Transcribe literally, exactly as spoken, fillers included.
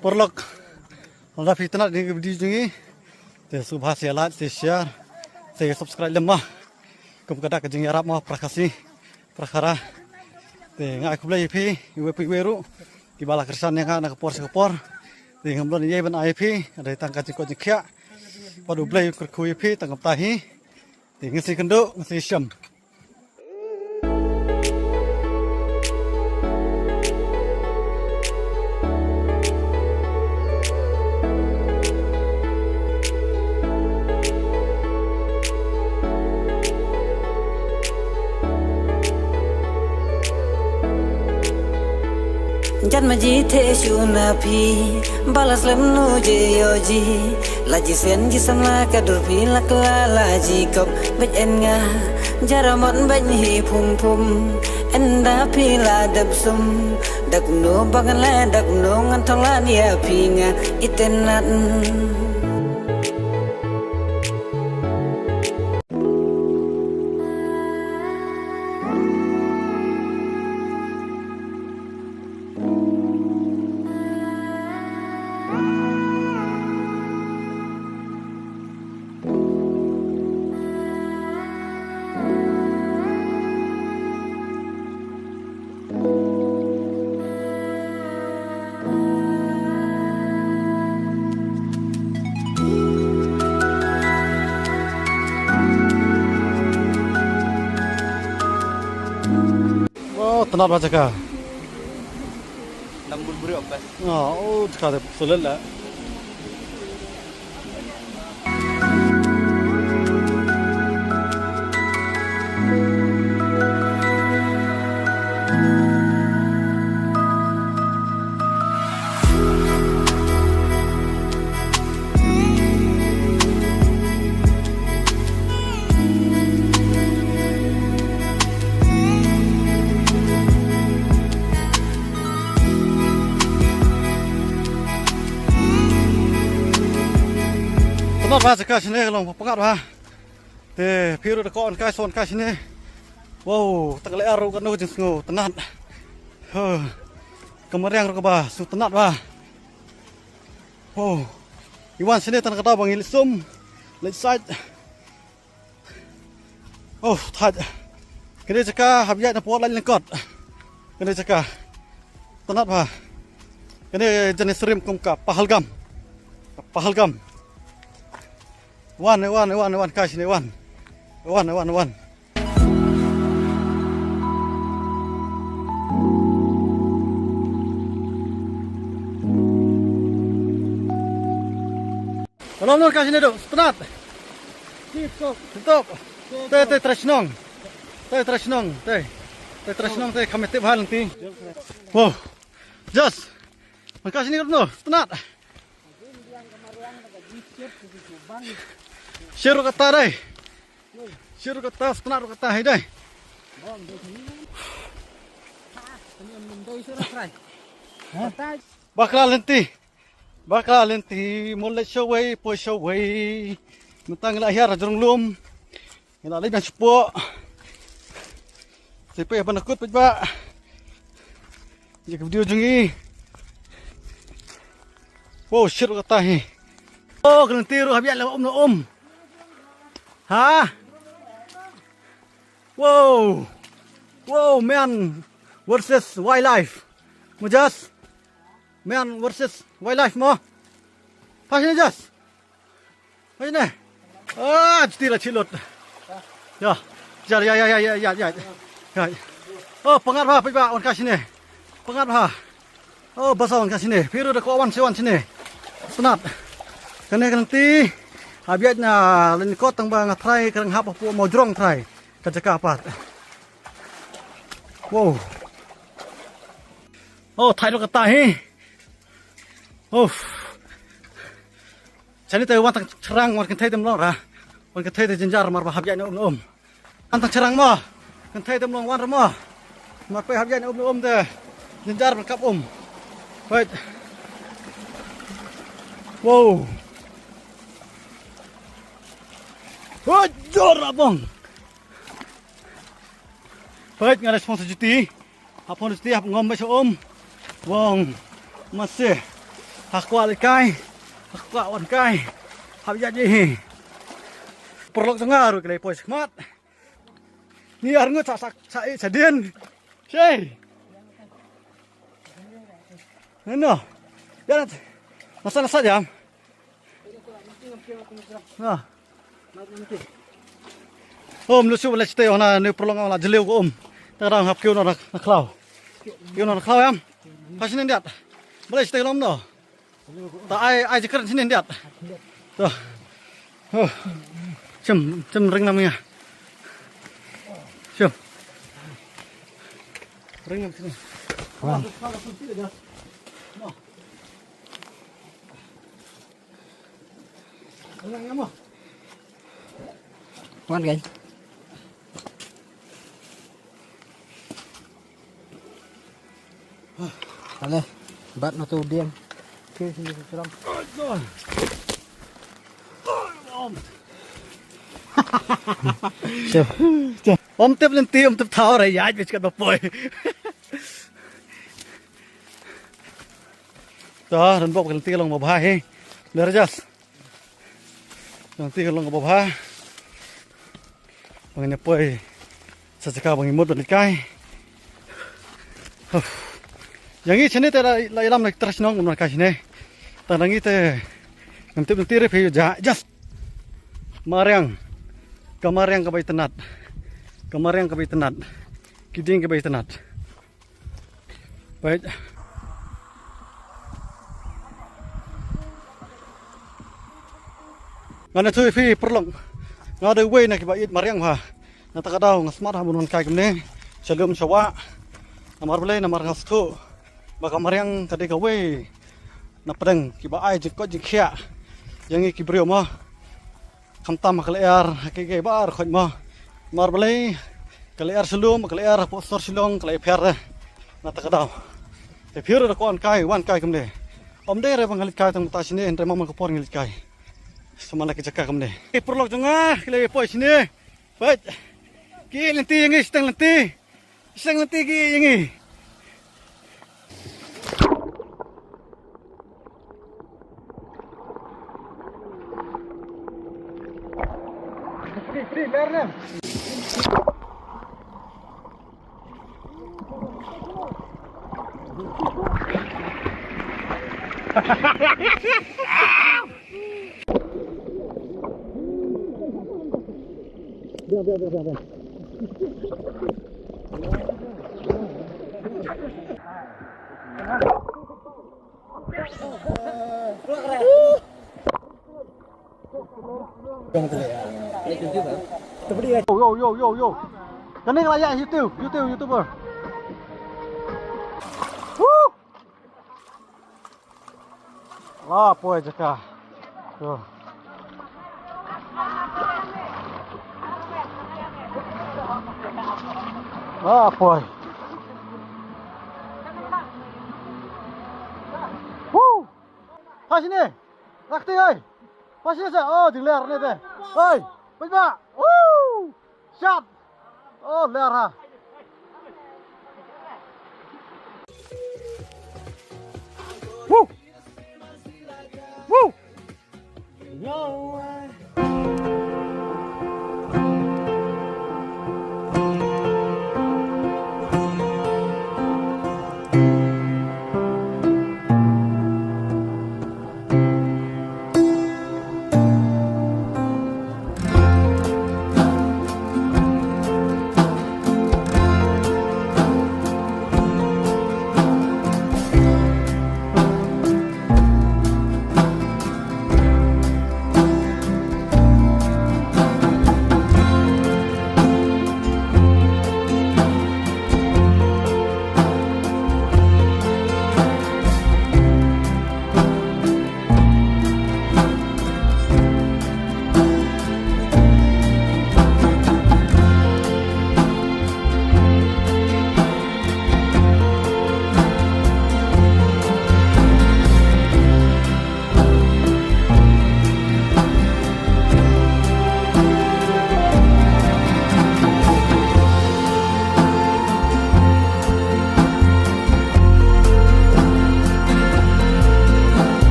Paralok, lada phi itynnad ïa ka video jong ngi, te sngewbha sa like, sa share, sa subscribe lem mo. Kum ka dak ka jingïarap mo para Khasi, para Khara. Te nga ai khublei ïa phi iwei pa iwei ruh kiba la kyrshan ïa nga na ka por sha ka por. Te ngam don ei ei ban ai ïa phi, dei tang ka jingkoit jingkhiah. Bad U Blei un kyrkhu ïa phi tang kumta hi. Te ngin sa ïakynduh, ngin sa ïashem. Jan ma ji the shu na phi, ba la slem nu je ïoh ji. La ji sien ji samla ka dur phi la kla la ji kop beit en nga. Jaramot beit hi phum phum, ynda phi la dep sum. Dak nu ba ngan leh, dak nu ngan thong lad ïa phi nga itynnad. Oh, tnat ba jaka. Nang bulburi opas. Oh, oh, jaka de sulit lah. Tnat ba jaka shane ka long pyngat ba. Te phi ruh da ka wan kai son kai shane. Wow, tang ka lyer ruh katno ka jingsngew tnat. Huh. Ka mariang ruh kaba sngewtynnat ba. Wow. I wan shane tang ka daw ba ngi leit sum, leit sait. Oh, thait. Kane jaka hap ïaid na por lait lyngkot. Kane jaka. Tnat ba. Kane jane syriem kum ka Pahalgam. Pahalgam. Wan, wan, wan, wan, kai shane wan. Wan, wan, wan. Ka long noh kai shane dok, sngewtynnat. Tip top. Tip top. Te, te, trai shnong. Te, trai shnong, te. Te, trai shnong, te, kham tip ha lynti. Wow. Jas. Wan kai shane dok noh, sngewtynnat. Shet ruh kata dei. Shet ruh kata, sngewtynnat ruh kata hi dei. Bakla lynti. Bakla lynti, mo leit shawei, poi shawei. Mynta ngi la hiar ha jrong lum. Ngi la leit biang shapoh. Te peit ban kut peit ba. Ïa ka video jong ngi. Wow, shet ruh kata hi. Oh, ka lynti ruh hap ïaid la um la um. Ha? Wow. Wow, man versus wildlife. Mo Jas. Man versus wildlife mo. Pas ni Jas. Pas ni. Ah, juti la chilut. Ya. Ya, ya, ya. Ya. Oh, pyngat ba, peit ba, wan kai shane. Pyngat ba. Oh, basa wan kai shane. Phi ruh da ka wan sha wan shane. Sngewtynnat. Kane ka lynti. Hap ïaid na lyngkot tang ba nga trai ka rang hap hapoh mawjrong trai. Ka jaka pat. Wow. Oh, thait ruh kata hi. Uf. Shane te wan tang shynrang, wan kynthei te ym long ra. Wan kynthei te jynjar mar ba hap ïaid na um na um. Wan tang shynrang mo. Kynthei te ym long wan ra mo. Mar peit hap ïaid na um na um te jynjar ban kap um. Peit. Wow. Hoi, jor abong. Peit nga da shong sa juti. Hap shong juti hap ngom ba sha um. Wong. Masi. Ha kwah leit kai. Ha kwah wan kai. Hap ïaid hi. Paralok jong nga ruh ki la poi shakhmat. Ngi arngut sa sa sa sa dien. Shei. Neno. Ya. Nasa nasa jam. Ha. Um, lu shu balei shatei ong na ne purlong ong la jylliew ko um. Ta dang hap kiew noh na khlaw. Kiew noh na khlaw em. Pha shane ndiat. Balei shatei lom noh. Ta ai ai jingkren shane ndiat. To. Oh. Shem, shem ring nam ïa. Shem. Ring nam shane. Wan kan. Ale, bat na tu diam. Ke sini seram. Siap. Om tip lynti, om tip thaw ra ïaid bit kat ba poi. Ta ran bok lynti long ba bha hi. Ler jas. Lynti long ba bha. Ba ngin ïa poi sa jaka ba ngi mut ban leit kai. Huh. Ïa ngi shane te la, la ïalam na ki trai shnong ban kai shane. Tang da ngi te ngam tip lynti re phi ïa just. Mariang. Ka mariang kaba itynnad. Ka mariang kaba itynnad. Ki dieng kiba itynnad. Peit. Ngan ïathuh ïa phi paralok. Nga dei uwei na kiba ïeit mariang bha. Na kata ka daw nga smat ha ban wan kai kumne. Sha lum sha wah. Namar balei namar nga sngewthuh ba ka mariang ka dei kawei na pdeng kiba ai jingkoit jingkhiah ïa ngi ki briew mo. Khamtam ha ka lyer ha kiei kiei baroh khoit mo. Namar balei ka lyer sha lum, ka lyer hapoh sor Shillong ka la ïapher re. Na kata ka daw te phi ruh da kwah wan kai, wan kai kumne. Ym dei re ba nga leit kai tang mynta shane, hynrei man man ka por ngi leit kai. Sa man la ki jaka kumne. Ki paralok jong nga ki la poi shane. Peit. Ki lynti ïa ngi, shiteng lynti. Shiteng lynti ki ïa ngi. Yo, yo, yo, yo, yo. Kane ka la ïaid YouTube, YouTube, YouTuber. Woo! La poi jaka. To. La poi. Woo! Pha shane. Rakti oi. Pha shane sa. Oh, jingler ne te. Oi, peit ba. Woo! Shap. Oh, ler ha.